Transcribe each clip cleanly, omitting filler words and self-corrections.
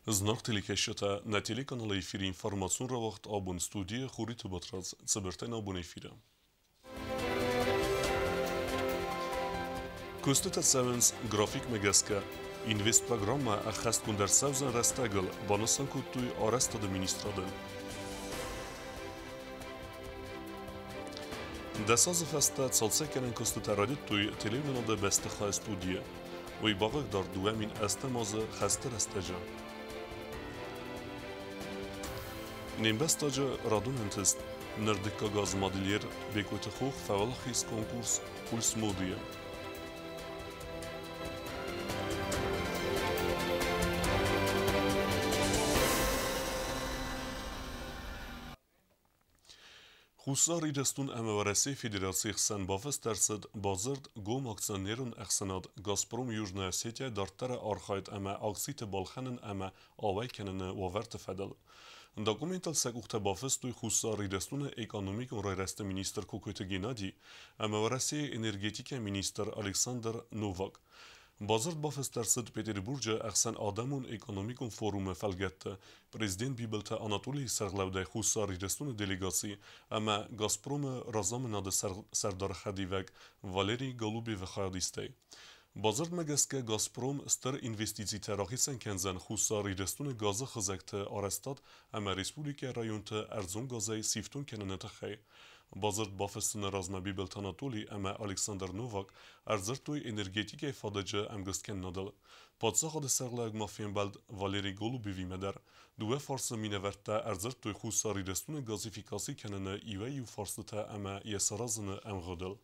Знаг телекӕсджытӕ, нӕ телеканалы эфиры информацион рауагъд абон студийы Хуриты Батрадз, цыбыртӕй абон эфиры. Куыстытӕ цӕуынц графикмӕ гӕсгӕ. Инвестпрограммӕ ӕххӕстгонд ӕрцӕудзӕн рӕстӕгыл, банысан кодтой арӕзтады министрады. 10 азы фӕстӕ цалцӕггӕнӕн куыстытӕ райдыдтой телеуынынады бӕстыхайы студийы. Уый бахъыгдард 2008 азы хӕсты рӕстӕджы. Не мбӕстаджы радон ӕнтыст ныр дыккаг аз модельер Бекъойты Хох фӕуӕлахиз конкурс «Пульс моды»-йы. Хуссар Ирыстон ӕмӕ Уӕрӕсейы Федерацийы хсӕн бафыст ӕрцыд бадзырд гом акционерон ӕхсӕнад «Газпром Южная Осетия» дарддӕры архайд ӕмӕ акциты балхӕнын ӕмӕ ауӕй кӕныны уавӕрты фӕдыл. Документыл сӕ къухтӕ бафыстой Хуссар Ирыстоны экономикон райрӕзты министр Кокойты Геннадий ӕмӕ Уӕрӕсейы энергетикӕйы министр Александр Новак. Бадзырд бафыст ӕрцыд Петербурджы ӕхсӕнадӕмон экономикон форумы фӕлгӕтты президент Бибылты Анатолийы сӕргълӕудӕй Хуссар Ирыстоны делегаци ӕмӕ «Газпромы» разамынады сӕрдары хӕдивӕг Валерий Голубевы хайадистӕй. Бадзырдмӕ гӕсгӕ «Газпром» стыр инвестицитӕ рахицӕн кӕндзӕн Хуссар Ирыстоны газы хызӕгты арӕзтад ӕмӕ республикӕйы районты ӕрдзон газӕй сифтонг кӕныны тыххӕй. Бадзырд бафыссыны размӕ Бибылты Анатолий ӕмӕ Александр Новак ӕрдзырдтой энергетикӕйы фадыджы ӕмгуысткӕнынадыл. Паддзахады сӕргълӕууӕг ма фембӕлд Валерий Голубевимӕ дӕр. Дыууӕ фарсы минӕвӕрттӕ ӕрдзырдтой Хуссар Ирыстоны газификаци кӕныны иуӕй-иу фарстытӕ ӕмӕ йӕ саразыны ӕмгъуыдыл.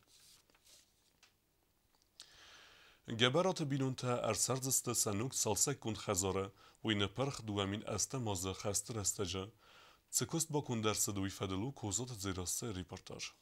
Гӕбӕраты бинонтӕ ӕрцӕрдзысты сӕ ног цалцӕггонд хӕдзары, уый ныппырх 2008 азы хӕсты рӕстӕджы. Цы куыст баконд ӕрцыд, уый фӕдыл у Козаты Дзерассӕйы репортаж.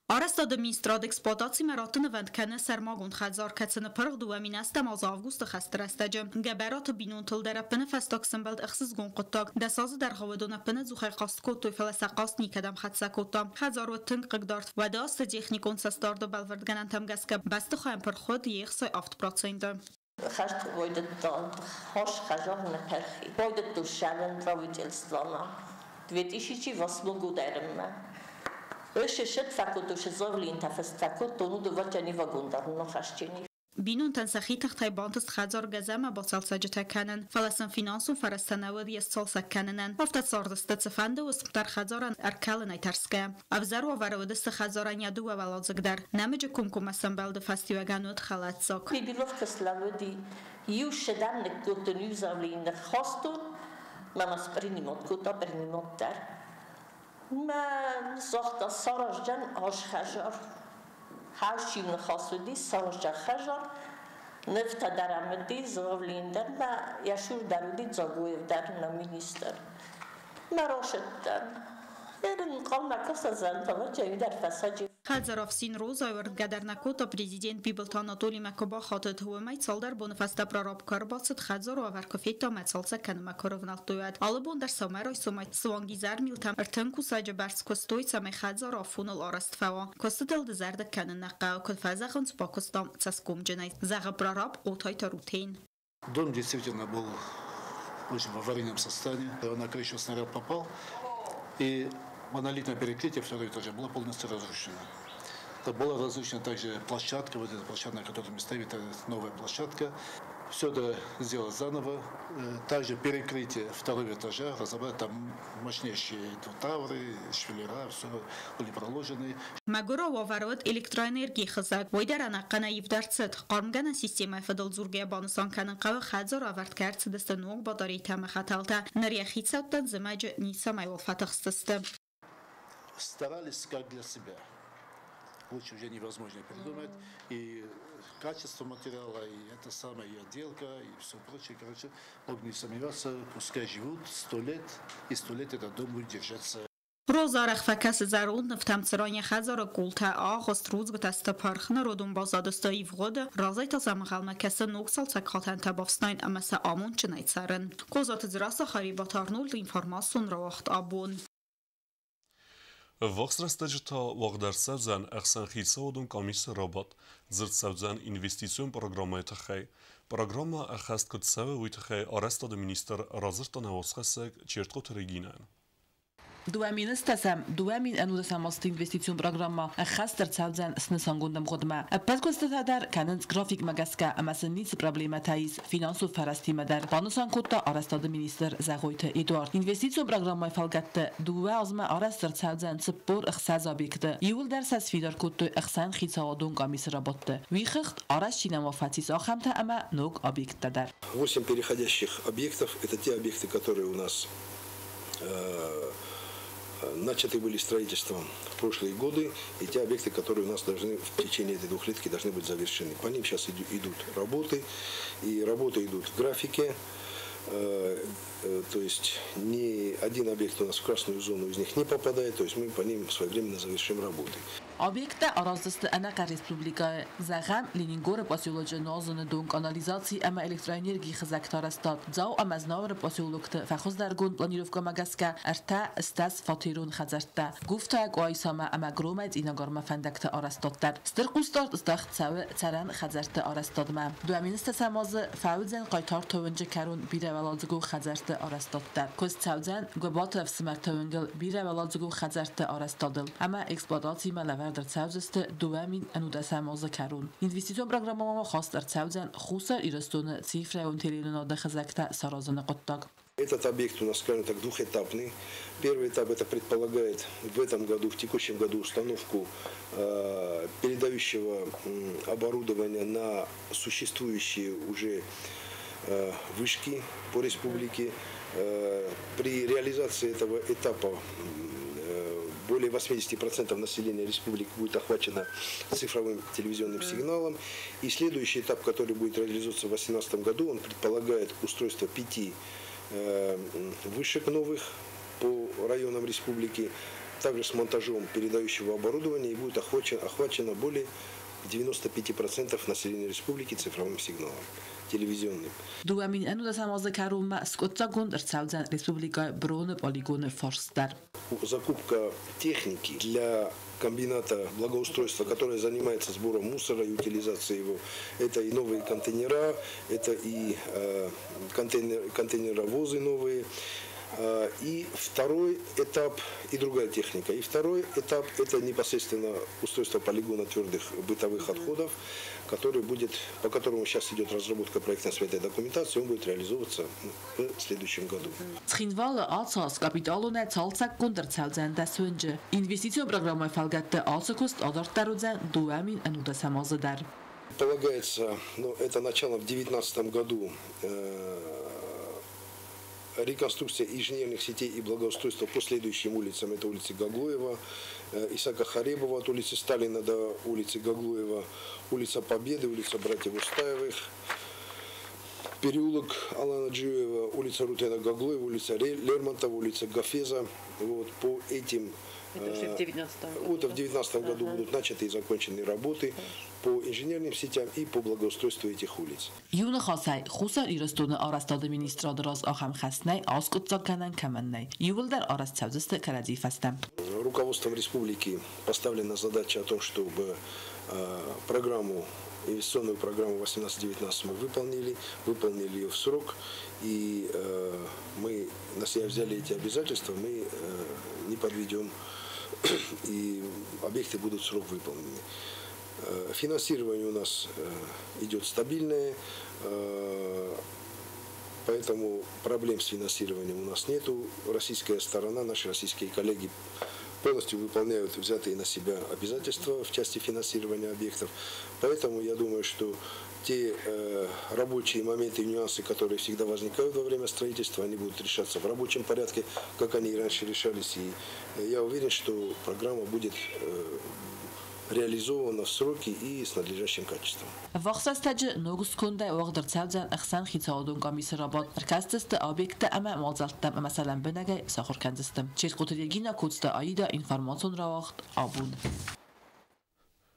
Арӕзтады министрад эксплуатацимӕ раттынывӕнд кӕны сӕрмагонд хӕдзар, кӕцы ныппырх 2008 азы августы хӕсты рӕстӕджы. Гӕбӕраты бинонтыл дӕр ӕппыныфӕстаг сӕмбӕлд ӕхсызгон хъуыддаг. 10 азы дӕргъы уыдон ӕппынӕдзухӕй хъаст кодтой, фӕлӕ сӕ хъаст никӕдӕм хӕццӕ кодта. Хӕдзар уыд тынг хъыгдард. Уӕды азты техникон цӕстдарды бӕлвырдгӕнӕнтӕм гӕсгӕ бӕстыхайӕн пырх уыд ехсӕй 7%. Хӕст райдыдта, хос хӕдзар ныппырх. Райдыдтой ссарын правительствомӕ 2008 года. Өссө факульту фӕкодтон, удовольствие вагондар нохасчини. Бинонтӕн сӕхи тыхтӕй бантыст хӕдзар гӕзӕмӕ бацалцӕджытӕ кӕнын, фӕлӕ сын финансон фӕрӕзтӕ нӕ уыд йе сцалцӕг кӕнынӕн. Афтӕ цардысты цыфӕнды уысм дӕр хӕдзарӕн ӕркӕлынӕй тӕрсгӕ. Ӕвзӕр уавӕры уыдысты хӕдзарӕн йӕ дыууӕ уӕладзыг дӕр. Нӕмыджы комкоммӕ сӕмбӕлды фӕстиуӕгӕн уыд хӕлӕтдзаг. Мебеловка слӕууыди иу сӕдӕм ныккодтон иу завлин хастон, мама принимать кодта, принимать дӕр. Мӕ загъта сараздзӕн ас хӕдзар. Хӕс иу ныхас уыди, сараздзӕн хӕдзар. Нывтӕ дӕр ӕм уыди, заявление дӕр, мӕ йӕ цур дӕр уыди Дзагоев дӕр, нӕ министр. Мӕ рацыдтӕн. Ӕнхъӕлмӕ кӕсӕдзӕн, фӕлӕ дӕр фӕсаджы. Хӕдзары ӕфсин Роза ӕвӕрдгӕ дӕр нӕ кодта президент Бибылты Анатолимӕ куы бахатыд, уымӕй цалдӕр боны фӕстӕ прораб куы ӕрбацыд, хӕдзары уавӕр куы федта ӕмӕ цалцӕг кӕнынмӕ куы рывнӕлдтой, уӕд. Алы бон дӕр сӕумӕрайсомӕй суанг изӕрмилтӕм 30 кусӕджы бӕрц куыстой, цӕмӕй хӕдзар афоныл арӕзт фӕуа. Куыстытыл дызӕрдыг кӕнын нӕ хъӕуы, куыд фӕзӕгъынц, бакуыстам цӕсгомджынӕй, зӕгъы прораб Хъотайты Рутен. Дом действительно был очень в аварийном состоянии. На крышу снаряд попал, и монолитное перекрытие второго этажа было полностью разрушено. Это была разрушена также площадка, вот эта площадка, на которой мы стоим, это новая площадка. Все это сделать заново. Также перекрытие второго этажа, разобрать там мощнейшие двутавры, швеллера, все были проложены. Мӕгуыры уавӕр уыд электроэнергийы хызӕг. Уый дӕр ӕнӕхъӕнӕй ивд ӕрцыд. Хъармгӕнӕн системӕйы фӕдыл дзургӕйӕ банысан кӕнын хъӕуы, хӕдзары ӕвӕрд кӕй ӕрцыдысты ног батарейтӕ ӕмӕ хӕтӕлтӕ. Ныр йӕ хицӕуттӕн зымӕджы ницӕмӕйуал фӕтыхстысты. Старались как для себя. Лучше уже невозможно придумать. И качество материала, и это самое, и отделка, и все прочее. Короче, могу не сомневаться, пускай живут 100 лет, и 100 лет этот дом будет держаться. Роза арӕх фӕкӕсы зӕронд нывтӕм, цыран йӕ хӕдзары къултӕ, агъуыст, рудзгуытӕ сты пырх, ныр уыдон баззадысты ивгъуыды, разӕй та сӕм ӕнхъӕлмӕ кӕсы ног цалцӕг хатӕнтӕ бафснайын ӕмӕ сӕ амондджынӕй цӕрын. Козаты Дзерассӕ, Харибаты Арнольд, информацион рауагъд «Абон». Ӕввахс рӕстӕджы та уагъд ӕрцӕудзӕн ӕхсӕнхицауадон къамисы рабадт. Дзырд цӕудзӕн инвестицион программӕйы тыххӕй. Программӕ ӕххӕст куыд цӕуы, уый тыххӕй арӕзтады министр радзырдта нӕ уацхӕссӕг Чертхъоты Регинӕйӕн. 2010 2011 азты инвестицион программӕ ӕххӕст ӕрцӕудзӕн снысангонд ӕмгъуыдмӕ. Ӕппӕт куыстытӕ дӕр кӕнынц графикмӕ гӕсгӕ ӕмӕ сын ницы проблемӕтӕ ис финансон фӕрӕзтимӕ дӕр, банысан кодта арӕзтады министр Зӕгъойты Эдуард. Инвестицион программӕйы фӕлгӕтты 2 азмӕ арӕзт ӕрцӕудзӕн 46 объекты. Иууылдӕр сӕ сфидар кодтой ӕхсӕнхицауадон къамисы рабадты. Уый хыгъд арӕзт чи нӕма фӕцис, ахӕмтӕ ӕмӕ ног объекттӕ дӕр. 8 переходящих объектов – это те объекты, которые у нас начаты были строительством в прошлые годы, и те объекты, которые у нас должны в течение этой двухлетки должны быть завершены. По ним сейчас идут работы, и работы идут в графике. То есть ни один объект у нас в красную зону из них не попадает, то есть мы по ним своевременно завершим работы. Объекттӕ араздзысты ӕнӕхъӕн республикӕйы. Зӕгъӕм, Ленингоры поселочы нуазыны дон, канализаци ӕмӕ электроэнергийы хызӕгты арӕзтад. Дзау ӕмӕ Знауыры поселокты фӕхуыздӕргонд планировкӕмӕ гӕсгӕ 63 фатерон хӕдзӕрттӕ. Гуфтайӕ Къуайсамӕ ӕмӕ Громӕй Цъинагармӕ фӕндӕгты арӕзтад дӕр. Стыр хъусдард здӕхт цӕуы цӕрӕн хӕдзӕртты арӕзтадмӕ. 2010 азы фӕуыдзӕн Хъайтарты уынджы кӕрон бирӕуӕладзыгон хӕдзӕртты арӕзтад дӕр. Куыст цӕудзӕн Гуыбаты ӕфсымӕрты уынгыл бирӕуӕладзыгон хӕдзӕртты арӕзтадыл ӕмӕ эксплуатацимӕ лӕвӕрд ӕрцӕудзысты 2011 азы кӕрон. Инвестицион программӕмӕ ма хаст ӕрцӕудзӕн Хуссар Ирыстоны цифрӕйон телеуынынады хызӕгтӕ саразыны хъуыддаг. Этот объект у нас, скажем так, двухэтапный. Первый этап это предполагает в этом году, в текущем году установку передающего оборудования на существующие уже вышки по республике. При реализации этого этапа более 80% населения республики будет охвачено цифровым телевизионным сигналом. И следующий этап, который будет реализовываться в 2018 году, он предполагает устройство 5 вышек новых по районам республики, также с монтажом передающего оборудования, и будет охвачено более 95% населения республики цифровым сигналом телевизионным. 2011 азы кӕронмӕ скъуыддзаггонд ӕрцӕудзӕн республикӕйы броны полигоны фарст дӕр. Закупка техники для комбината благоустройства, которое занимается сбором мусора и утилизацией его. Это и новые контейнера, это и контейнеровозы новые. И второй этап, и другая техника. И второй этап – это непосредственно устройство полигона твердых бытовых отходов, который будет, по которому сейчас идет разработка проектно-сметной документации, он будет реализовываться в следующем году. Цхинвалы ацы аз капиталонӕй цалцӕггонд ӕрцӕудзӕн 10 уынджы. Инвестицион программӕйы фӕлгӕтты ацы куыст адарддӕр уыдзӕн 2011 азы дӕр. Полагается, ну, это начало в 2019 году, реконструкция инженерных сетей и благоустройство по следующим улицам. Это улицы Гаглоева, Исаака Харебова от улицы Сталина до улицы Гаглоева, улица Победы, улица Братьев Устаевых, переулок Алана Джиоева, улица Рутена Гаглоева, улица Лермонтова, улица Гафеза. Вот по этим Это уже в 19 году. Вот в 2019 году будут начаты и закончены работы по инженерным сетям и по благоустройству этих улиц. Иу ныхасӕй, Хуссар Ирыстоны арӕзтады министрады раз ахӕм хӕс нӕй, аскъуыддзаг кӕнӕн кӕмӕн нӕй. Иууылдӕр арӕзт цӕудзысты кӕрӕдзи фӕстӕ. Руководством республики поставлена задача о том, чтобы программу, инвестиционную программу 18-19 мы выполнили, выполнили ее в срок, и мы на себя взяли эти обязательства, мы не подведем, и объекты будут в срок выполнены. Финансирование у нас идет стабильное, поэтому проблем с финансированием у нас нету. Российская сторона, наши российские коллеги полностью выполняют взятые на себя обязательства в части финансирования объектов. Поэтому я думаю, что те рабочие моменты и нюансы, которые всегда возникают во время строительства, они будут решаться в рабочем порядке, как они и раньше решались. И я уверен, что программа будет реализована в сроки и с надлежащим качеством. Ӕввахс рӕстӕджы ног скондӕй уагъд ӕрцӕудзӕн ӕхсӕнхицауадон къамисы рабадт. Ӕркӕсдзысты объекттӕ ӕмӕ мадзӕлттӕм ӕмӕ сӕ лӕмбынӕгӕй сахуыр кӕндзысты. Чертхъоты Регина, Коцты Аида, информацион рауагъд «Абон».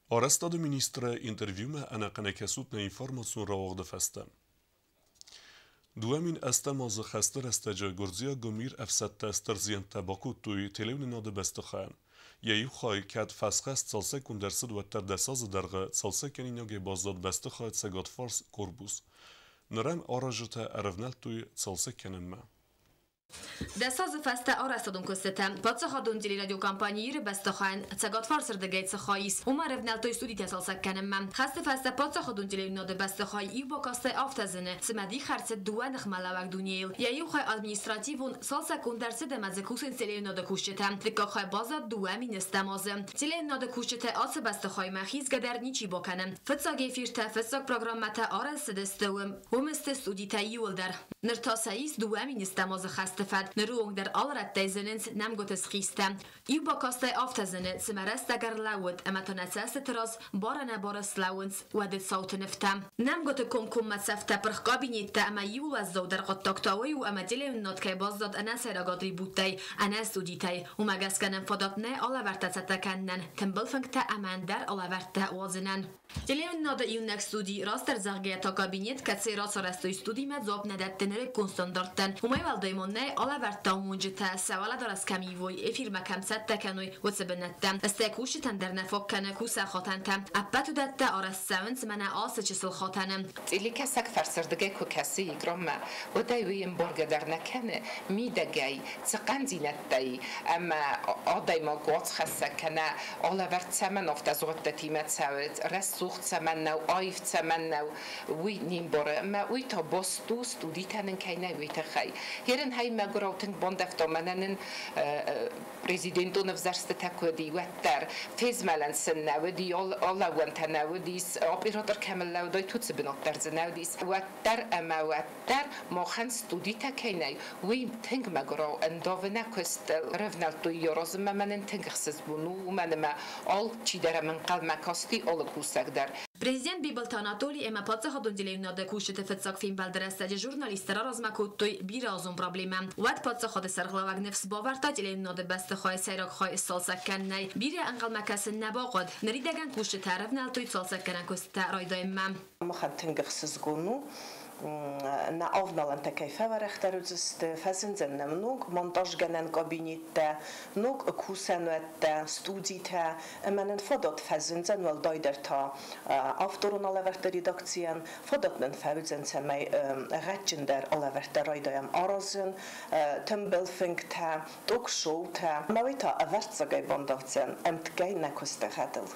Арӕзтады министры интервьюмӕ ӕнӕхъӕнӕй кӕсут нӕ информацион рауагъды фӕстӕ. 2008 азы хӕсты рӕстӕджы гуырдзиаг гуымир ӕфсӕдтӕ стыр зиӕнттӕ бакодтой телеуынынады бӕстыхайӕн. Йӕ иу хай кӕд фӕсхӕст цалцӕггонд ӕрцыд, уӕддӕр 10 азы дӕргъы цалцӕггӕнинагӕй баззад бӕстыхайы цӕгатфарс корпус. Нырӕм аразджытӕ ӕрӕвнӕлдтой цалцӕг кӕнынмӕ. 10 азы фӕстӕ арӕзтадон куыстытӕ паддзахадон телерадиокомпани Иры бӕстыхайӕн цӕгатфарсырдыгӕй цы хай ис, уым ӕрӕвнӕлдтой студитӕ цалцӕг кӕнынмӕ. Хӕсты фӕстӕ паддзахадон телеуынынады бӕстыхай иу бакастӕй афтӕ зыны, цыма дих ӕрцыд дыууӕ ныхмӕлӕууӕг дунейыл. Йӕ иу хай административон цалцӕггонд ӕрцыд ӕмӕ дзы кусынц телеуынынады кусджытӕ. Дыккаг хай баззад 2010-ӕм азы. Телеуынынады кусджытӕ ацы бӕстыхаймӕ хизгӕ дӕр ничи бакӕны. Фыццаг эфиртӕ, фыццаг программӕтӕ арӕзт цыдысты уым. Уым сты студитӕ иууылдӕр. Ныр та сӕ ис 2010-ӕм азы хӕсты фӕд. Ныры онг дӕр алы рӕттӕй зынынц нӕмгуыты схъистӕ. Иу бакастӕй афтӕ зыны, цыма рӕстӕг ӕрлӕууыд ӕмӕ та нӕ цӕстыты раз бар-ӕнӕбары слӕууынц уӕды цауты нывтӕ. Нӕмгуыты комкоммӕ цӕфтӕ, пырх кабинеттӕ ӕмӕ иууыл уӕззаудӕр хъуыддаг та уый у, ӕмӕ телеуынынад кӕй баззад ӕнӕ сӕйраг атрибуттӕй, ӕнӕ студитӕй. Уымӕ гӕсгӕ нӕм фадат нӕй алӕвӕрдтӕ цӕттӕ кӕнынӕн, тымбыл фынгтӕ ӕмӕ ӕндӕр алӕвӕрдтӕ уадзынӕн. Телеуынынады иунӕг студи, растдӕр зӕгъгӕйӕ та кабинет, кӕцыйы рацарӕзтой студимӕ, дзуапп нӕ дӕтты нырыккон стандарттӕн. Уымӕй уӕлдай ма нӕй алӕвӕрдтӕ амонджытӕ, сӕ уӕлӕдарӕс кӕм ивой, эфирмӕ кӕм цӕттӕ кӕной, уыцы бынӕттӕ. Стӕй кусджытӕн дӕр нӕ фаг кӕны кусӕг хатӕнтӕ. Ӕппӕт уыдӕттӕ арӕзт цӕуынц мӕнӕ ацы чысыл хатӕны. Телекӕсӕг фӕрсырдыгӕй куы кӕсы экранмӕ, уӕд ӕй уый ӕмбаргӕ дӕр нӕ кӕны, мидӕгӕй цы хъӕндзинӕдтӕ и ӕмӕ адӕймаг уацхӕссӕг кӕнӕ алӕвӕрд цӕмӕн афтӕ дзуӕттӕтимӕ цӕуы, рӕсугъд цӕмӕн нӕу, аив цӕмӕн нӕу, уый не мбары. Ӕмӕ уый та баст у, студитӕ нын кӕй нӕй, уый тыххӕй. Ерын хай мӕгуырау тынг бандӕвта, мӕнӕ нын президентон ӕвзӕрстытӕ куы уыди, уӕддӕр фезмӕлӕн сын нӕ уыди, алӕууӕнтӕ нӕ уыдис, оператор кӕм лӕууыдаид, уыцы бынат дӕр дзы нӕ уыдис. Уӕддӕр ӕмӕ уӕддӕр махӕн студитӕ кӕй нӕй, уый тынг мӕгуырау ӕндавы нӕ куыст. Рӕвнӕлдтой йӕ размӕ, мӕнӕн тынг ӕхсызгон у, уымӕн ӕмӕ алчидӕр ӕм ӕнхъӕлмӕ касти, алы кусӕг дӕр. Президент Бибылты Анатоли ӕмӕ паддзахадон телеуынынады кусджыты фыццаг фембӕлды рӕстӕджы журналисттӕ раразмӕ кодтой бирӕазон проблемӕ. Уӕд паддзахады сӕргълӕууӕг ныфс бавӕрдта телеуынынады бӕстыхайы сӕйраг хай сцалцӕг кӕнынӕй. Бирӕ ӕнхъӕлмӕ кӕсын нӕ бахъуыд. Ныридӕгӕн кусджытӕ ӕрӕвнӕлдтой цалцӕггӕнӕн куыстытӕ райдайынмӕ. Махӕн тынг ӕхсызгон у, нӕ авналӕнтӕ кӕй фӕуӕрӕхдӕр уыдзысты, фӕзындзӕн нӕм ног монтажгӕнӕн кабинеттӕ, ног кусӕнуӕттӕ, студитӕ, ӕмӕ нын фадат фӕзындзӕн уӕлдайдӕр та авторон алӕвӕрдты редакцийӕн, фадат нын фӕуыдзӕн, цӕмӕй гъӕдджындӕр алӕвӕрдтӕ райдайӕм аразын, тымбыл фынгтӕ, ток-шоутӕ. Ӕмӕ уый та ӕвӕрццагӕй бандавдзӕн ӕмткӕй нӕ куысты гъӕдыл.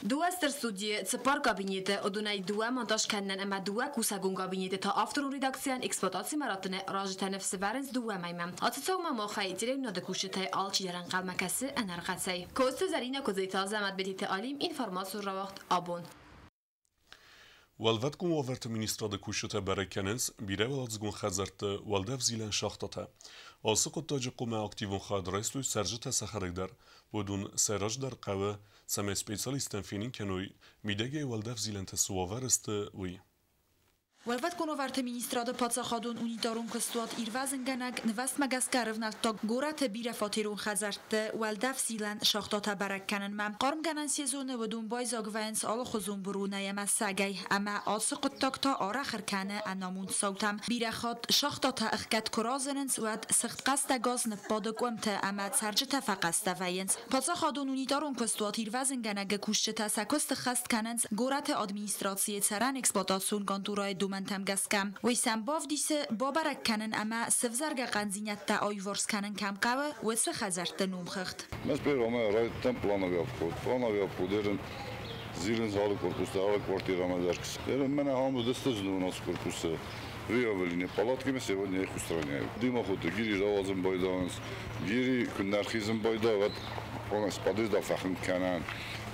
Дыууӕ стыр студийы, цыппар кабинеты, уыдонӕй дыууӕ монтаж кӕнынӕн ӕмӕ дыууӕ кусӕгон кабинеты та авторон редакцийӕн эксплуатацимӕ раттыны разытӕ ныфс ӕвӕрынц дыууӕ мӕймӕ. Ацы цаумӕ махӕй, телеуынынады кусджытӕй алчидӕр ӕнхъӕлмӕ кӕсы ӕнӕрхъӕцӕй. Коцты Зӕринӕ, Куыдзойты Азӕмӕт, Бететы Алим, информацион рауагъд «Абон». Уӕлвӕткон уавӕрты министрады кусджытӕ бӕрӕг кӕнынц бирӕуӕладзыгон хӕдзӕртты уӕлдӕфзилӕн шахтӕтӕ. Ацы хъуыддаджы хъуамӕ активон хайад райстой цӕрджытӕ сӕхӕдӕг дӕр. Уыдон сӕ раздӕр хъӕуы, цӕмӕй специалисттӕн фенын кӕной, мидӕгӕй уӕлдӕфзилӕнтӕ цы уавӕры сты, уый. Уӕлвӕткон уавӕрты министрады паддзахадон унитарон куыстуат ирвӕзынгӕнӕг нывӕстмӕ гӕсгӕ ӕрывнӕлдта горӕты бирӕфатерон хӕдзӕртты уӕлдӕфзилӕн шахтатӕ бӕрӕг кӕнынмӕ. Хъармгӕнӕн сезоны уыдон байдзаг вӕййынц алыхуызон быронӕй ӕмӕ сагӕй, ӕмӕ ацы хъуыддаг та арӕх ӕркӕны ӕнамонд цаутӕм. Бирӕ хатт шахтатӕ ӕхгӕд куы разынынц, уӕд сыгъдхъӕстӕ газ ныппады къуымты ӕмӕ цӕрджытӕ фӕхъӕстӕ вӕййынц. Паддзахадон унитарон куыстуат ирвӕзынгӕнӕгы кусджытӕ сӕ куысты ххӕст кӕнынц горӕты администрацийы цӕрӕн эксплуатацион конторайы домӕнтӕм гӕсгӕ. Уый сӕм бавдисы бабӕрӕг кӕнын ӕмӕ сывзаргӕ хъӕндзинӕдтӕ аиуварс кӕнын кӕм хъӕуы, уыцы хӕдзӕртты номхыгъд. Мы первым райдыдтам плановый обход. Плановый обход ерын зилынц алы корпусты, алы квартирамӕ дӕр. Ерын мӕнӕ ам уыдысты у нас корпусы. Выявили неполадки, мы сегодня их устраняем. Дымоходы гири рауадзын байдайынц, гири куы ӕрхизын байдайы, уӕд полностью подъезда фӕхынк кӕнӕн.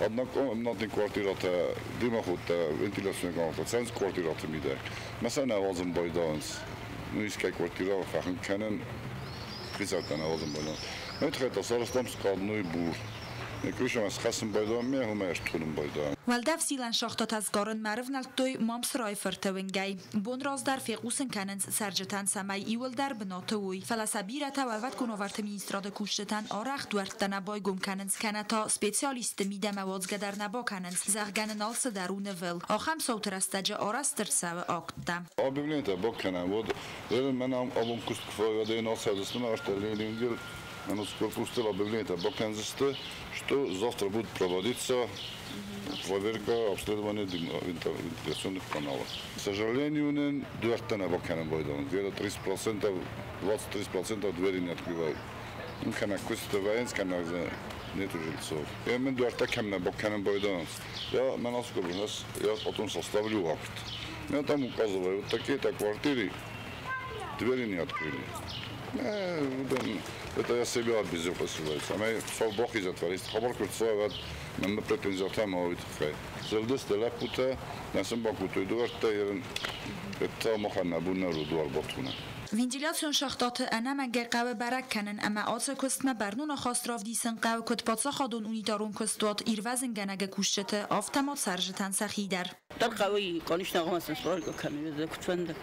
Однокомнатный квартиратӕ, дымоходтӕ, вентиляционный каналтӕ цӕуынц квартираты мидӕг. Мӕ сӕ нӕ уадзын байдайынц. Ну, искӕй квартира фӕхынк кӕнын, хицӕуттӕ нӕ уадзын байдайынц. Уый тыххӕй та сарӕзтам складной бур. Крышамӕ схӕцын байдайӕм, ме уымӕ ӕртонын байдайӕм. Уӕлдӕфзилӕн шахтатӕ сгарынмӕ ӕрывнӕлдтой Мамсырайы фырты уынгӕй. Бон раздӕр фехъусын кӕнынц цӕрджытӕн, цӕмӕй иууылдӕр бынаты уой. Фӕлӕ сӕ бирӕтӕ уӕлвӕткон уавӕрты министрады кусджытӕн арӕх дуӕрттӕ нӕ байгом кӕнынц, кӕнӕ та специалистты мидӕмӕ уадзгӕ дӕр нӕ бакӕнынц, зӕгъгӕ нын алцыдӕр у нывыл. Ахӕм цауты рӕстӕджы арӕзт ӕрцӕуы акттӕ. Объявлениетӕ бакӕнӕм, уӕд мӕнӕ абон куыст куы фӕуа, уӕд ӕй нал цӕудзысты, ӕмӕ ӕртӕ уынгыл Корпустыл объявление бакӕндзысты, что завтра будет проводиться проверка, обследование вентиляционных каналов. К сожалению, дуӕрттӕ нӕ бакӕнын байдайынц. Где-то 30%, 20-30% двери не открывают. Кӕнӕ куысты вӕййынц, кӕнӕ нету жильцов. Мын дуӕрттӕ кӕм нӕ бакӕнын байдайынц. Я мӕн ацы корпус, я потом составлю акт. Я там указываю, вот такие-то квартиры двери не открыли. Это я себя обезопасиваю. Цӕмӕй Хуыцау бахизӕд, хабар куы рцӕуа, уӕд мӕнмӕ претензиятӕ ма уой тыххӕй. Зылдысты лӕппутӕ, нӕ сын бакодтой дуӕрттӕ, ерын та махӕн нӕ бон нӕ у дуар батонын. Вентиляцион шахтаты ӕнӕмӕнгӕй хъӕуы бӕрӕг кӕнын ӕмӕ ацы куыстмӕ бӕрнон ахаст равдисын хъӕуы куыд паддзахадон унитарон куыстуат Ирвӕзынгӕнӕг-ы кусджыты, афтӕ ма цӕрджытӕн сӕхи дӕр. Дӕр хъӕуы, конечно, сын спроверка кӕнын, куыд фӕнды.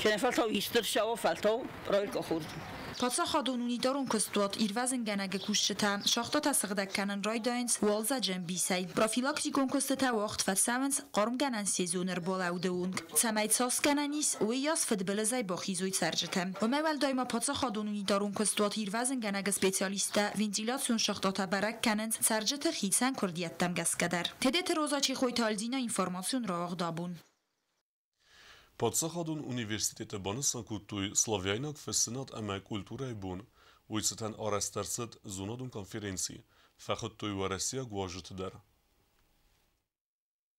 Кӕнӕ фӕлтау исты рцӕуа, фӕлтау проверка хорз. Паддзахадон унитарон куыстуат Ирвӕзынгӕнӕг-ы кусджытӕ шахтатӕ сыгъдӕг кӕнын райдайынц уалдзӕджы ӕмбисӕй. Профилактикон куыстытӕ уагъд фӕцӕуынц хъармгӕнӕн сезоны ӕрбалӕуды онг. Цӕмӕй цас гӕнӕн ис, уыйас фыдбылызӕй бахизой цӕрджытӕ. Уымӕй уӕлдай ма паддзахадон унитарон куыстуат Ирвӕзынгӕнӕг-ы специалисттӕ вентиляцион шахтатӕ бӕрӕг кӕнынц цӕрджыты хицӕн куырдиӕттӕм гӕсгӕ дӕр. Тедеты Роза, Чехойты Альдина, информацион рауагъд Абон. Паддзахадон университеты банысан кодтой славяйнаг фыссынад ӕмӕ культурӕйы бон. Уый цытӕн арӕзт ӕрцыд зонадон конференци. Фӕхуыдтой уӕрӕсейаг уазджыты дӕр.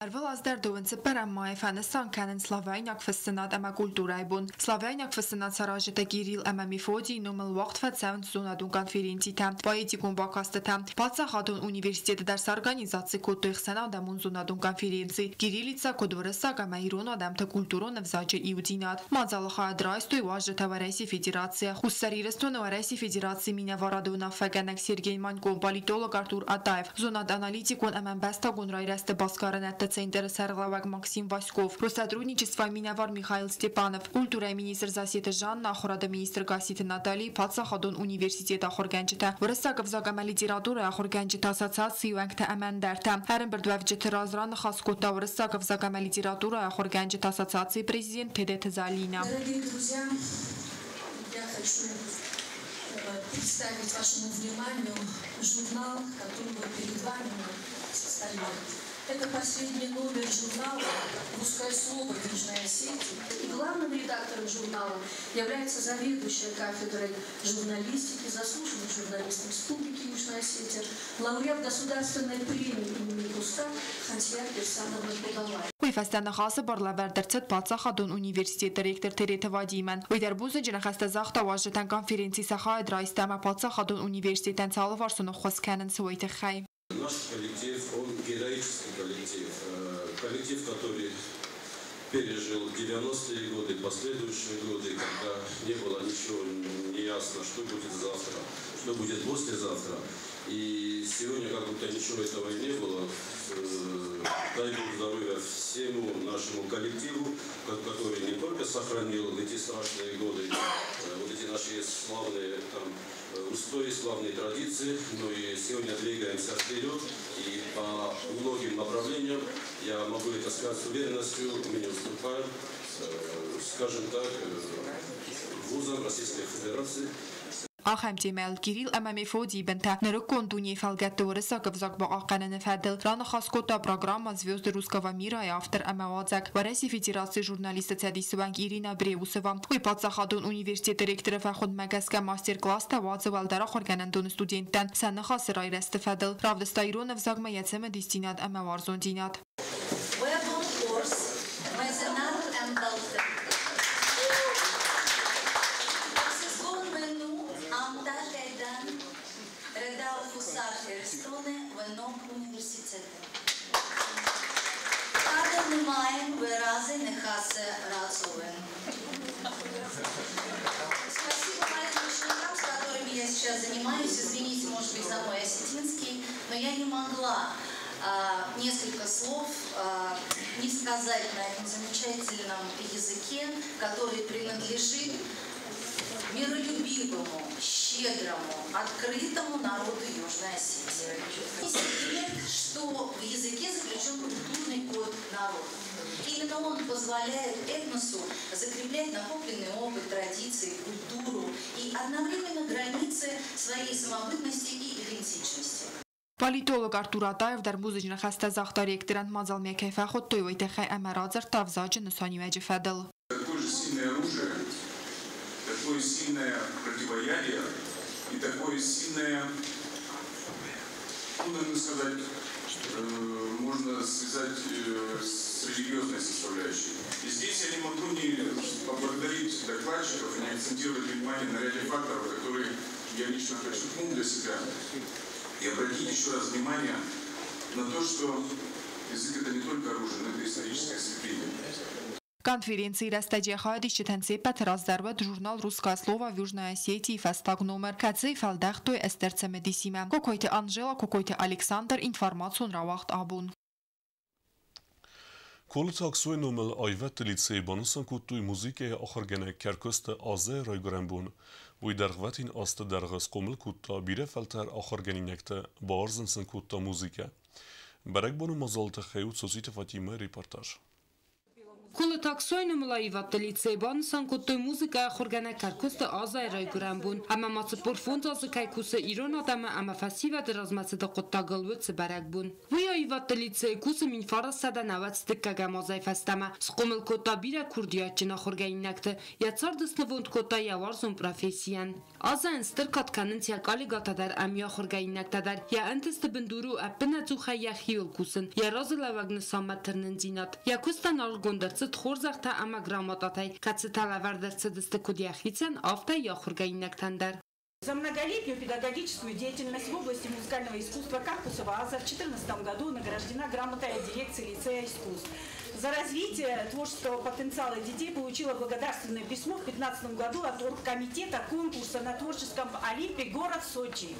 Ӕрвылаз дӕр 24 майы фӕнысан кӕнынц славяйнаг фыссынад ӕмӕ культурӕйы бон. Славяйнаг фыссынад саразджытӕ Кирилл ӕмӕ Мефодийы номыл уагъд фӕцӕуынц зонадон конференцитӕ, поэтикон бакастытӕ. Паддзахадон университеты дӕр сорганизаци кодтой ӕхсӕнадӕмон зонадон конференци «Кириллица куыд уырыссаг ӕмӕ ирон адӕмты культурон ӕвзаджы иудзинад». Мадзалы хайад райстой уазджытӕ Уӕрӕсейы Федерацийӕ, Хуссар Ирыстоны Уӕрӕсейы Федерацийы минӕварады уынаффӕгӕнӕг Сергей Манько, политолог Артур Атаев, зонад-аналитикон ӕмӕ ӕмбӕстагон райрӕзты басгарынӕдты центры сӕргълӕууӕг Максим Васьков, Россотрудничество минӕвар Михаил Степанов, культурӕйы министр Зассеты Жанна, ахуырады министр Гасситы Натали, паддзахадон университеты ахуыргӕнджытӕ, уырыссаг ӕвзаг ӕмӕ литературӕйы ахуыргӕнджыты ассоциацийы уӕнгтӕ ӕмӕ ӕндӕртӕ. Ӕрӕмбырдуӕвджыты раз раныхас кодта уырыссаг ӕвзаг ӕмӕ литературӕйы ахуыргӕнджыты ассоциацийы президент Тедеты Залина. Дорогие друзья, я хочу представить вашему вниманию журнал, который вот перед вами на столе. Это последний номер журнала «Русское слово Южной Осетии». И главным редактором журнала является заведующая кафедрой журналистики, заслуженный журналист Республики Южная Осетия, лауреат государственной премии имени Куста Хансия Кирсановна Кудалай. Уый фӕстӕ ныхасы бар лӕвӕрд ӕрцыд паддзахадон университеты ректор Тереты Вадимӕн. Уый дӕр бузныджы ныхӕстӕ загъта уазджытӕн конференцийы сӕ хайад райсты ӕмӕ паддзахадон университетӕн цы алыварсон ӕххуыс кӕнынц, уый тыххӕй. Наш коллектив, он героический коллектив. Коллектив, который пережил 90-е годы, последующие годы, когда не было ничего не ясно, что будет завтра, что будет послезавтра. И сегодня как будто ничего этого и не было. Дай Бог здоровья всему нашему коллективу, который не только сохранил эти страшные годы, вот эти наши славные там, устои, славные традиции, но и сегодня двигаемся вперед. И по многим направлениям, я могу это сказать с уверенностью, мы не уступаем, скажем так, вузам Российской Федерации. Ахӕм темӕйыл Кирилл ӕмӕ Мефодийы бынтӕ нырыккон дунейы фӕлгӕтты уырыссаг ӕвзаг бахъахъхъӕныны фӕдыл раныхас кодта программа «Звезды русского мира»-йы автор ӕмӕ уадзӕг Уӕрӕсейы Федерацийы журналистты цӕдисы уӕнг Ирина Бреусова. Уый паддзахадон университеты ректоры фӕхуындмӕ гӕсгӕ мастер-класстӕ уадзы уӕлдӕр ахуыргӕнӕндоны студенттӕн сӕ ныхасы райрӕзты фӕдыл. Равдыста ирон ӕвзагмӕ йӕ цымыдисдзинад ӕмӕ уарзондзинад. Уӕ бон хорз, мӕ зынаргъ ӕмбӕлттӕ! Ӕхсызгон мын у, ам та кӕй дӕн, рӕдау Хуссар Ирыстоны уӕ ног университеты. Кадыл нымайын уӕ разы ныхасы рацӕуын. Спасибо моим ученикам, с которыми я сейчас занимаюсь. Извините, может быть, за мой осетинский, но я не могла несколько слов не сказать на этом замечательном языке, который принадлежит миролюбивому, щедрому, открытому народу Южной Осетии. Не секрет, что в языке заключен культурный код народа. Именно он позволяет этносу закреплять накопленный опыт, традиции, культуру и одновременно границы границы своей самобытности и идентичности. Политолог Артур Атаев дӕр бузныджы ныхӕстӕ загъта ректорӕн, мадзалмӕ кӕй фӕхуыдтой, уый тыххӕй ӕмӕ радзырдта ӕвзаджы нысаниуӕджы фӕдыл. Такое же сильное оружие, такое сильное противоядие и такое сильное, ну, наверное, сказать, можно связать с религиозной составляющей. И здесь я не могу не поблагодарить докладчиков и не акцентировать внимание на ряде факторов, которые я лично подчеркнул для себя. И обратить еще раз внимание на то, что язык это не только оружие, но это историческая святыня. Конференцийы рӕстӕджы хайадисджытӕн се ппӕты раз дӕр уыд журнал «Русское слово в Южной Осетии» фӕстаг номер, кӕцыйы фӕлдӕхтой ӕстӕр цымыдисимӕ. Кокойты Анжела, Кокойты Александр, информацион рауагъд «Абон». Колыты Аксойы номыл аивӕдты лицейы банысан кодтой музыкӕйы ахуыргӕнӕг Кӕркуысты Азӕйы райгуырӕн бон. Уый дӕргъвӕтин азты дӕргъы схъомыл кодта бирӕ фӕлтӕр ахуыргӕнинӕгты, бауарзын сын кодта музыкӕ. Бӕрӕгбоны мадзалы тыххӕй у Цоциты Фатимӕйы репортаж. Колыты Аксойы номыл аивӕдты лицейы банысан кодтой музыкӕйы ахуыргӕнӕг Кӕркуысты Азӕйы райгуырӕн бон. Ӕмӕ ма 45 азы кӕй кусы ирон адӕмы ӕмӕ фӕсивӕды размӕцыды хъуыддагыл, уыцы бӕрӕгбон. Уый аивӕдты лицейы кусы 1991 азӕй фӕстӕмӕ. Схъомыл кодта бирӕ курдиатджын ахуыргӕнинӕгты. Йӕ цард снывонд кодта йӕ уарзон профессийӕн. Азӕн стыр кад кӕнынц йӕ коллегӕтӕ дӕр ӕмӕ йӕ ахуыргӕнинӕгтӕ дӕр. Йӕ ӕнтысты бындур у ӕппынӕдзухӕй йӕхиуыл кусын, йӕ разылӕууӕг нысанмӕ тырнындзинад. Йӕ куыстӕн аргъгонд ӕрцыд хорзӕхтӕ ӕмӕ грамотатӕй, кӕцытӕ лӕвӕрд ӕрцыдысты куыд йӕхицӕн, афтӕ йӕ ахуыргӕнинӕгтӕн дӕр. За многолетнюю педагогическую деятельность в области музыкального искусства Каркусова Аза в 2014 году награждена грамотой от дирекции лицея искусств. За развитие творческого потенциала детей получила благодарственное письмо в 2015 году от оргкомитета конкурса на творческом Олимпе город Сочи.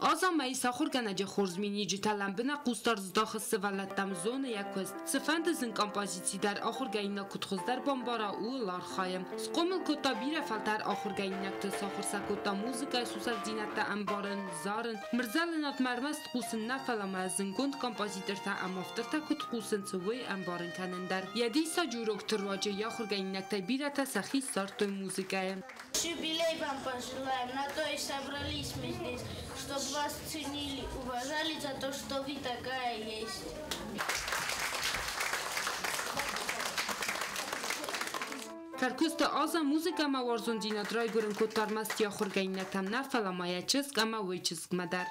Аза ма ис ахуыргӕнӕджы хорз миниуджытӕ, лӕмбынӕг хъусдард здахы сывӕллӕттӕм, зоны йӕ куыст. Цыфӕнды зын композици дӕр ахуыргӕнинаг куыд хуыздӕр бамбара, ууыл архайы. Схъомыл кодта бирӕ фӕлтӕр ахуыргӕнинӕгты, сахуыр сӕ кодта музыкӕйы сусӕгдзинӕдтӕ ӕмбарын, зарын. Мырзӕлынадмӕ ӕрмӕст хъусын нӕ, фӕлӕ ма зындгонд композитортӕ ӕмӕ автортӕ куыд хъусынц, уый ӕмбарын кӕнын дӕр. Йӕ диссаджы урокты руаджы йӕ ахуыргӕнинӕгтӕй бирӕтӕ сӕхи ссардтой музыкӕйы. С юбилей вам пожелаем, на то и собрались мы здесь, чтобы вас ценили, уважали за то, что вы такая есть. Кӕркуысты Аза музыкӕмӕ уарзондзинад райгуырын кодта ӕрмӕст йӕ ахуыргӕнинӕгтӕм нӕ, фӕлӕ ма йӕ чызг ӕмӕ уый чызгмӕ дӕр.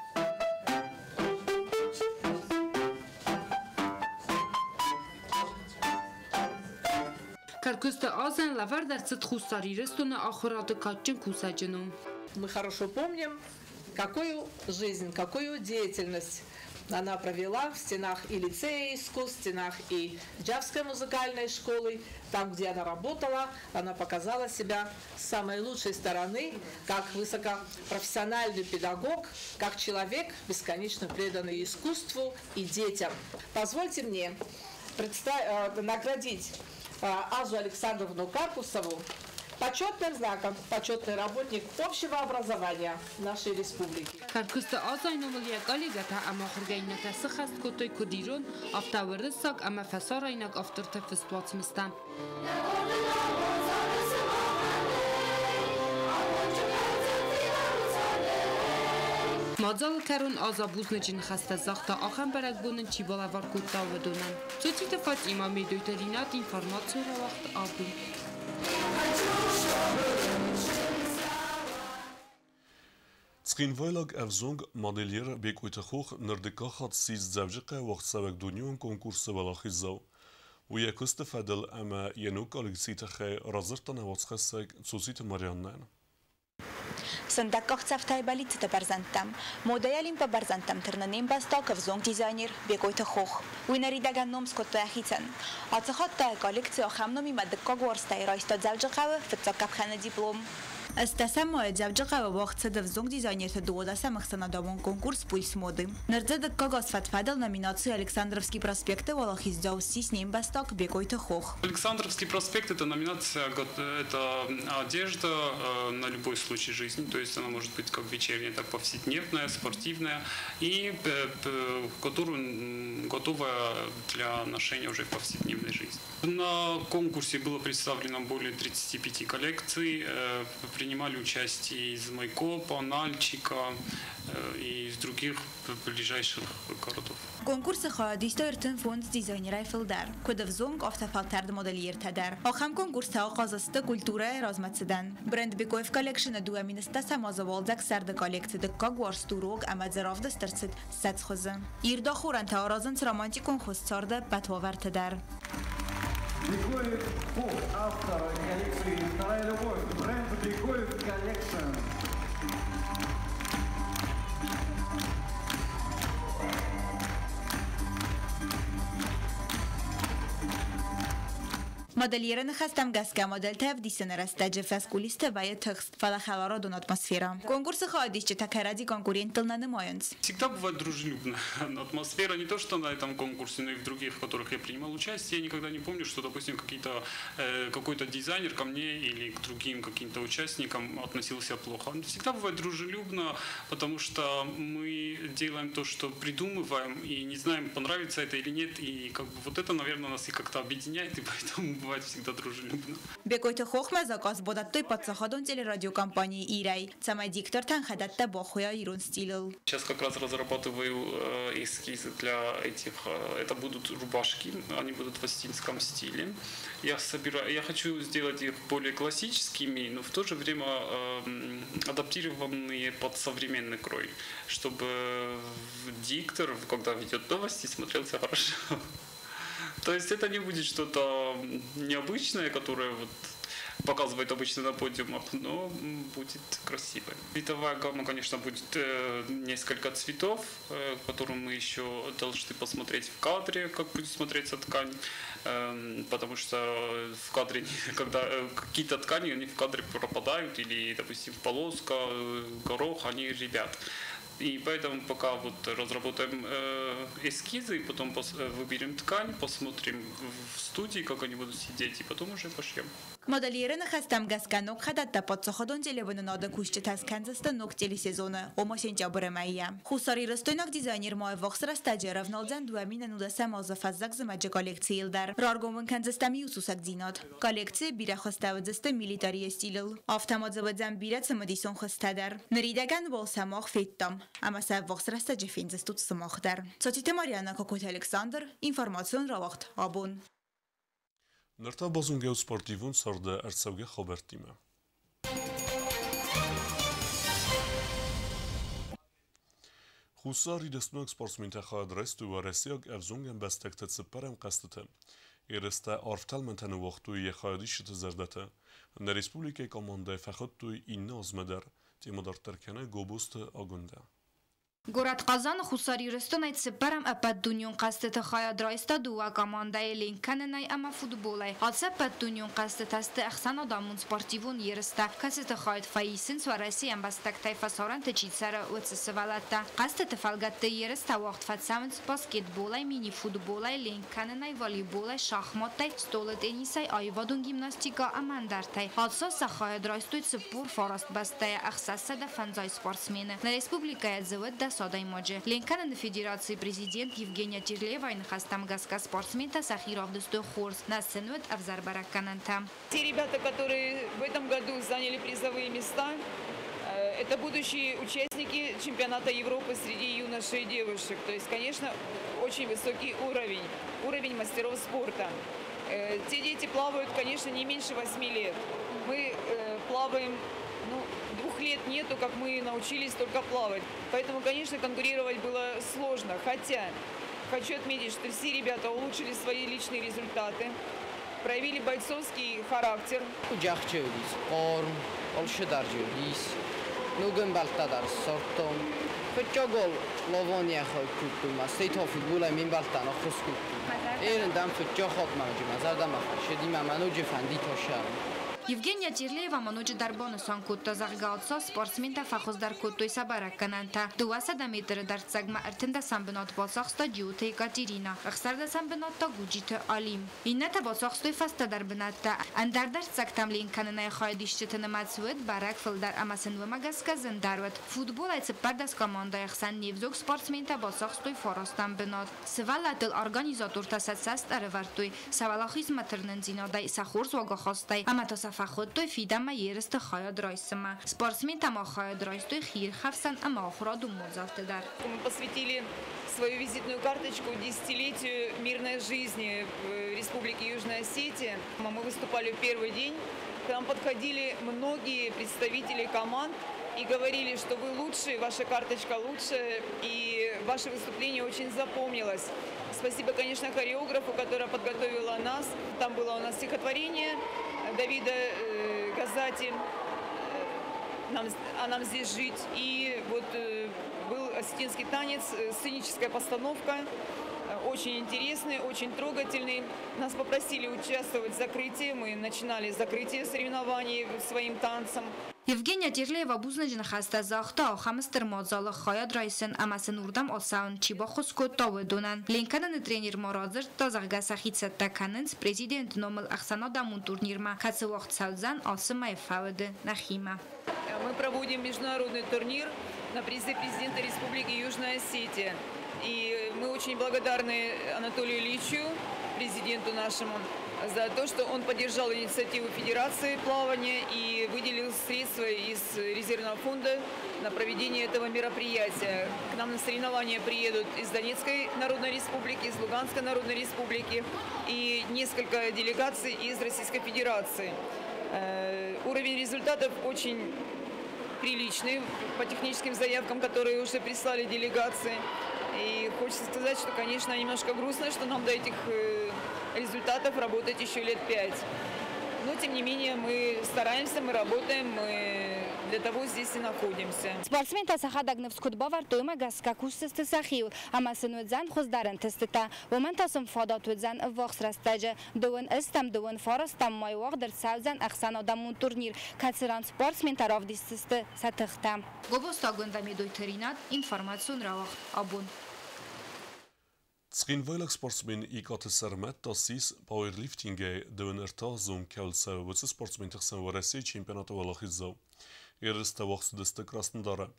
Кӕркуысты Азӕн лӕвӕрд ӕрцыд Хуссар Ирыстоны ахуырады кадджын кусӕджы ном. Мы хорошо помним, какую жизнь, какую деятельность она провела в стенах и лицея искусств, в стенах и Джавской музыкальной школы. Там, где она работала, она показала себя с самой лучшей стороны, как высокопрофессиональный педагог, как человек, бесконечно преданный искусству и детям. Позвольте мне наградить Азу Александровну Каркусову почетным знаком почетный работник общего образования нашей республики. Кӕркуысты Азайы номыл йӕ коллегӕтӕ ӕмӕ ахуыргӕнинӕгтӕ сыххӕст кодтой куыд ирон, афтӕ уырыссаг ӕмӕ фӕсарӕйнаг авторты фыст уацмыстӕ. Мадзалы кӕрон Аза бузныджы ныхӕстӕ загъта, ахӕм бӕрӕгбон ын чи балӕвар кодта, уыдонӕн. Цоциты Фатима, Медойты Ринат, информацион рауагъд «Абон». Цхинвайлаг ӕвзонг модельер Бекъойты Хох ныр дыккаг хатт ссис Дзӕуджыхъӕуы уагъдцӕуӕг дунеон конкурсы уӕлахиздзау. Уый йӕ куысты фӕдыл ӕмӕ йӕ ног коллекцийы тыххӕй радзырдта нӕ уацхӕссӕг Цоциты Марианнӕйӕн. Сындӕг къахдзӕфтӕй бӕллицты бӕрзӕндтӕм. Модӕйы Олимпы бӕрзӕндтӕм тырны не мбӕстаг ӕвзонг дизайнер Бекъойты Хох. Уый ныридӕгӕн ном скодта йӕхицӕн. Ацы хатт та йӕ коллекци ахӕм номимӕ дыккаг уарзтӕй райста Дзӕуджыхъӕуы фыццаг къӕпхӕны диплом. Ӕстдӕсӕм майы Дзӕуджыхъӕуы уагъд цыд ӕвзонг дизайнерты 12-ӕм ӕхсӕнадӕмон конкурс «Пульс моды». Ныр дзы дыккаг аз фӕд-фӕдыл номинаци «Александровский проспект»-ы уӕлахиздзау ссис не мбӕстаг Бекъойты Хох. Александровский проспект – это номинация, это одежда на любой случай жизни, то есть она может быть как вечерняя, так повседневная, спортивная, и которую готова для ношения уже в повседневной жизни. На конкурсе было представлено более 35 коллекций. Принимали участие из Майкопа, Нальчика и из других ближайших городов. Конкурсы хайад истой 35 дизайнерӕй фылдӕр, куыд ӕвзонг, афтӕ фӕлтӕрд модельертӕ дӕр. Ахӕм конкурстӕ ахъаз сты культурӕйы размӕцыдӕн. Бренд Бекоев Collection-ы 2010 азы уалдзӕг-сӕрды коллекци дыккаг уарзт у рог ӕмӕ дзы равдыст ӕрцыд 20 хуызы. Ирд ахорӕнтӕ аразынц романтикон хуыз царды ӕппӕт уавӕрты дӕр. Бекоев Хох, автор коллекции «Вторая любовь», бренд Бекоев Collection. Модельеры ныхӕстӕм гӕсгӕ модельтӕ ӕвдисыны рӕстӕджы фӕскулисты вӕййы тыхст, фӕлӕ хӕларадон атмосферӕ. Конкурсы хайадисджытӕ кӕрӕдзи конкуренттыл нӕ нымайынц. Всегда бывает дружелюбная атмосфера, не то что на этом конкурсе, но и в других, в которых я принимал участие. Я никогда не помню, что, допустим, какой-то дизайнер ко мне или к другим каким-то участникам относился плохо. Всегда бывает дружелюбно, потому что мы делаем то, что придумываем, и не знаем, понравится это или нет. И как бы вот это, наверное, нас и как-то объединяет, и поэтому бывает всегда дружелюбно. Бекойты Хохмӕ заказ бадӕттой паддзахадон телерадиокомпани Ирӕй, цӕмӕй диктортӕн хӕдӕттӕ бахуыйа ирон стилыл. Сейчас как раз разрабатываю эскизы для этих. Это будут рубашки, они будут в осетинском стиле. Я хочу сделать их более классическими, но в то же время адаптированные под современный крой, чтобы диктор, когда ведет новости, смотрелся хорошо. То есть это не будет что-то необычное, которое вот показывают обычно на подиумах, но будет красиво. Цветовая гамма, конечно, будет несколько цветов, которые мы еще должны посмотреть в кадре, как будет смотреться ткань, потому что в кадре, когда какие-то ткани, они в кадре пропадают, или, допустим, полоска, горох, они ребят. И поэтому пока вот разработаем эскизы, потом выберем ткань, посмотрим в студии, как они будут сидеть, и потом уже пошьем. Модельеры ныхӕстӕм гӕсгӕ ног хӕдӕттӕ паддзахадон телеуынынады кусджытӕ скӕндзысты ног телесезоны, ома сентябры мӕйӕ. Хуссарирыстойнаг дизайнер ма ӕввахс рӕстӕджы ӕрӕвналдзӕн 2010 азы фӕззӕг-зымӕджы коллекцийыл дӕр. Раргом уын кӕндзыстӕм иу сусӕгдзинад. Коллекцийы бирӕ хуызтӕ уыдзысты милитарийы стилыл. Афтӕ ма дзы уыдзӕн бирӕ цымыдисон хуызтӕ дӕр. Ныридӕгӕн уал сӕ мах федтам, ӕмӕ сӕ ӕввахс рӕстӕджы фендзыстут сымах дӕр. Цоциты Марьяна, Кокойты Александр, информацион рауагъд Абон. Ныр та базонгӕ спортивон царды ӕрцӕугӕ хабӕрттимӕ. Хуссар Ирыстонаг спортсментӕ хайад райстой уӕрӕсейаг ӕвзонг ӕмбӕстӕгты цыппӕрӕм хъӕзтыты. Ерыстӕ арф тӕлмӕнтӕ ныууагътой йӕ хайадисджыты зӕрдӕты. Нӕ республикӕйы командӕйы фӕхуыдтой иннӕ азмӕ дӕр. Темӕ дарддӕр кӕны Гобозты Агуындӕ. Горӕт Хъазаны Хуссар Ирыстонӕй цыппӕрӕм ӕппӕтдунеон хъӕзтыты хайад райста дыууӕ командӕйы ленк кӕнынӕй ӕмӕ футболӕй. Ацы ӕппӕтдунеон хъӕзтытӕ сты ӕхсӕнадӕмон спортивон ерыстӕ, кӕцыты хайад фӕисынц Уӕрӕсейы ӕмбӕстӕгтӕй фӕсарӕнты чи цӕры, уыцы сывӕллӕттӕ. Хъӕзтыты фӕлгӕтты ерыстӕ уагъд фӕцӕуынц баскетболӕй, мини-футболӕй, ленк кӕнынӕй, волейболӕй, шахматтӕй, стъолы теннисӕй, аивадон гимнастикӕ ӕмӕ ӕндӕртӕй. Ацы аз сӕ хайад райстой 49 бӕстӕйӕ 650 спортсмены. Нӕ республикӕйӕ дзы уыд 10 адӕймаджы. Ленк кӕныны федерацийы президент Евгения Терлеевайы ныхӕстӕм гӕсгӕ спортсментӕ сӕхи равдыстой хорз, нӕ сын уыд ӕвзӕр бӕрӕггӕнӕнтӕ. Те ребята, которые в этом году заняли призовые места, это будущие участники чемпионата Европы среди юношей и девушек. То есть, конечно, очень высокий уровень, уровень мастеров спорта. Те дети плавают, конечно, не меньше 8 лет. Мы плаваем, 2 лет нету, как мы научились только плавать. Поэтому, конечно, конкурировать было сложно. Хотя, хочу отметить, что все ребята улучшили свои личные результаты, проявили бойцовский характер. Евгения Терлеева ма ноджыдӕр банысан кодта, зӕгъгӕ, сӕ спортсментӕ фӕхуыздӕр кодтой сӕ бӕрӕггӕнӕнтӕ. 200 метры дӕрддзӕгмӕ 13-ӕм бынат бацахста Джиоты Екатерина, 16-ӕм бынат та Гуджиты Алим. Иннӕтӕ бацахстой фӕстӕдӕр бынӕттӕ. Ӕндӕр дӕрддзӕгтӕм ленк кӕнынӕй хайадисджыты нымӕц уыд бӕрӕг фылдӕр ӕмӕ сын уымӕ гӕсгӕ зындӕр уыд. Футболӕй 14 командӕйы хсӕн не взонг спортсментӕ бацахстой фарастӕм бынат. Сывӕллӕттыл организатортӕ сӕ цӕст ӕрӕвӕрдтой сӕ уӕлахизмӕ тырнындзинадӕй, сӕ хорз уагахастӕй ӕмӕ та сӕ фӕхуыдтой фидӕнмӕ ерысты хайад райсынмӕ. Спортсментӕ ма хайад райстой хиирхӕфсӕн ӕмӕ ахуырадон мадзӕлтты дӕр. Мы посвятили свою визитную карточку десятилетию мирной жизни в Республике Южная Осетия. Мы выступали в первый день. К нам подходили многие представители команд и говорили, что вы лучшие, ваша карточка лучшая, и ваше выступление очень запомнилось. Спасибо, конечно, хореографу, которая подготовила нас. Там было у нас стихотворение Давида Газати «А нам здесь жить». И вот был осетинский танец, сценическая постановка, очень интересный, очень трогательный. Нас попросили участвовать в закрытии. Мы начинали закрытие соревнований своим танцем. Евгения Терлеева бузныджы ныхӕстӕ загъта, ахӕм стыр мадзалы хайад райсын ӕмӕ сын уырдӕм ацӕуын чи баххуыс кодта, уыдонӕн. Ленкӕныны тренер ма радзырдта, зӕгъгӕ, сӕхи цӕттӕ кӕнынц президенты номыл ӕхсӕнадӕмон турнирмӕ, кӕцы уагъд цӕудзӕн ацы мӕйы фӕуды нӕхимӕ. Мы проводим международный турнир на призы президента Республики Южная Осетия. И мы очень благодарны Анатолию Ильичу, президенту нашему, за то, что он поддержал инициативу Федерации плавания и выделил средства из резервного фонда на проведение этого мероприятия. К нам на соревнования приедут из Донецкой Народной Республики, из Луганской Народной Республики и несколько делегаций из Российской Федерации. Уровень результатов очень приличный по техническим заявкам, которые уже прислали делегации. И хочется сказать, что, конечно, немножко грустно, что нам до этих результатов работать еще лет 5. Но, тем не менее, мы стараемся, мы работаем, мы для того здесь и находимся. Спортсментӕ сӕхӕдӕг ныфс куыд бавӕрдтой, уымӕ гӕсгӕ кусдзысты сӕхиуыл ӕмӕ сын уыдзӕн хуыздӕр ӕнтыстытӕ. Уымӕн та сын фадат уыдзӕн ӕввахс рӕстӕджы. 29-ӕм, 29-ӕм майы уагъд ӕрцӕудзӕн ӕхсӕнадӕмон турнир, кӕцы ран спортсментӕ равдисдзысты сӕ тыхтӕ. Гобозты Агуындӕ, Медойты Ринат, информацион рауагъд «Абон». Цхинвайлаг спортсмен Икъаты Сӕрмӕт та ссис пауэрлифтингӕй 23-аздзон кӕуыл цӕуы, уыцы спортсменты хсӕн Уӕрӕсейы чемпионаты уӕлахиздзау. Ерыстӕ уагъд цыдысты Краснодары.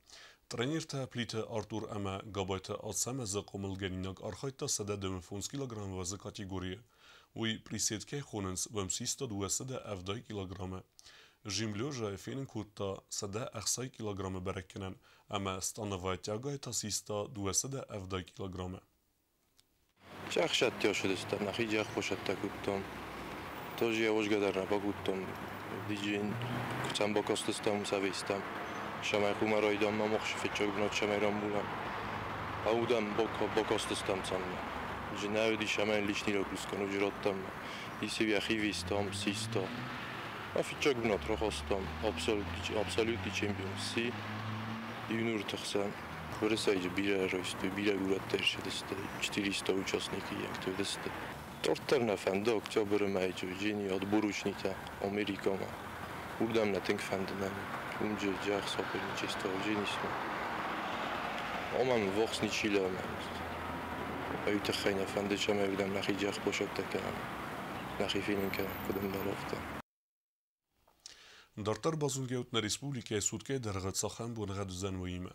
Тренертӕ Плиты Артур ӕмӕ Габайты Ацӕмӕзы хъомылгӕнинаг архайдта 125 килограммы уӕзы категорийы. Уый присед кӕй хонынц, уым систа 270 килограммы. Жим лежа фенын кодта 160 килограммы бӕрӕггӕнӕн ӕмӕ становая тягайы та систа 270 килограммы. Джахшаття шудыстам, нахи джах пошатта куттом. Тоже я ожгадар на багуттом. Диджин куцам бакастыстам савистам. Шамай хумарайдам намохш фечог бнот шамайрам булам. Аудам бакастыстам цанна. Женавди шамай личный ракускан ужроттам. Исев яхивистам систа. А фечог бнот рохостам. Абсолютный чемпион си. Юнур тахсан. Уӕрӕсейы бирӕ райстой, бирӕ горӕттӕ ӕрцыдысты, 400 участники уыдысты. Дарддӕр нӕ фӕнды октябры мӕйы Джени отборочнитӕ Америкӕмӕ. Уырдӕм нӕ тынг фӕнды нӕ. Уым джах соперничество Евгенисмӕ. Омӕн ввахс ничи лӕмӕ. Уый тыххӕй нӕ фӕнды, цӕмӕй уырдӕм нӕхи джах босӕттӕ кӕнӕм. Нӕхи фенын кӕнӕм, куыд ӕмбӕлы, афтӕ. Дарддӕр базонгӕ нӕ республикӕйы суткӕйы дӕргъы цахӕм боныгъӕд уыдзӕн, уыимӕ.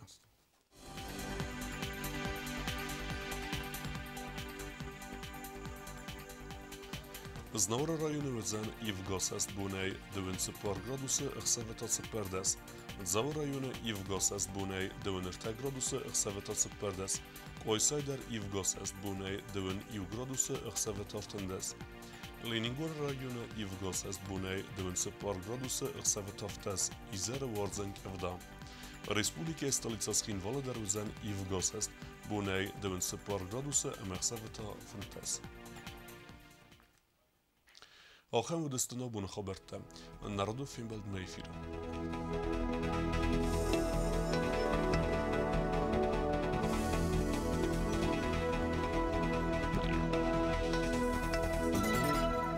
Знауыры районы уыдзӕн ивгӕ бонӕй 24 градусы, ӕхсӕвы та 14. Дзауы районы ивгӕ бонӕй 23 градусы, ӕхсӕвы та 14. Къуайсайы дӕр ивгӕ бонӕй 21 градусы, ӕхсӕвы та 18. Ленингоры районы ивгӕ бонӕй 24 градусы, ӕхсӕвы та 7. Изӕры уардзӕн къӕвда. Республикӕйы столицӕ Цхинвалы дӕр уыдзӕн ивгӕ бонӕй 24 градусы ӕмӕ ӕхсӕвы та 15. Ахӕм уыдысты нӕ боны хабӕрттӕ. Народы фембӕлдмӕ эфиры.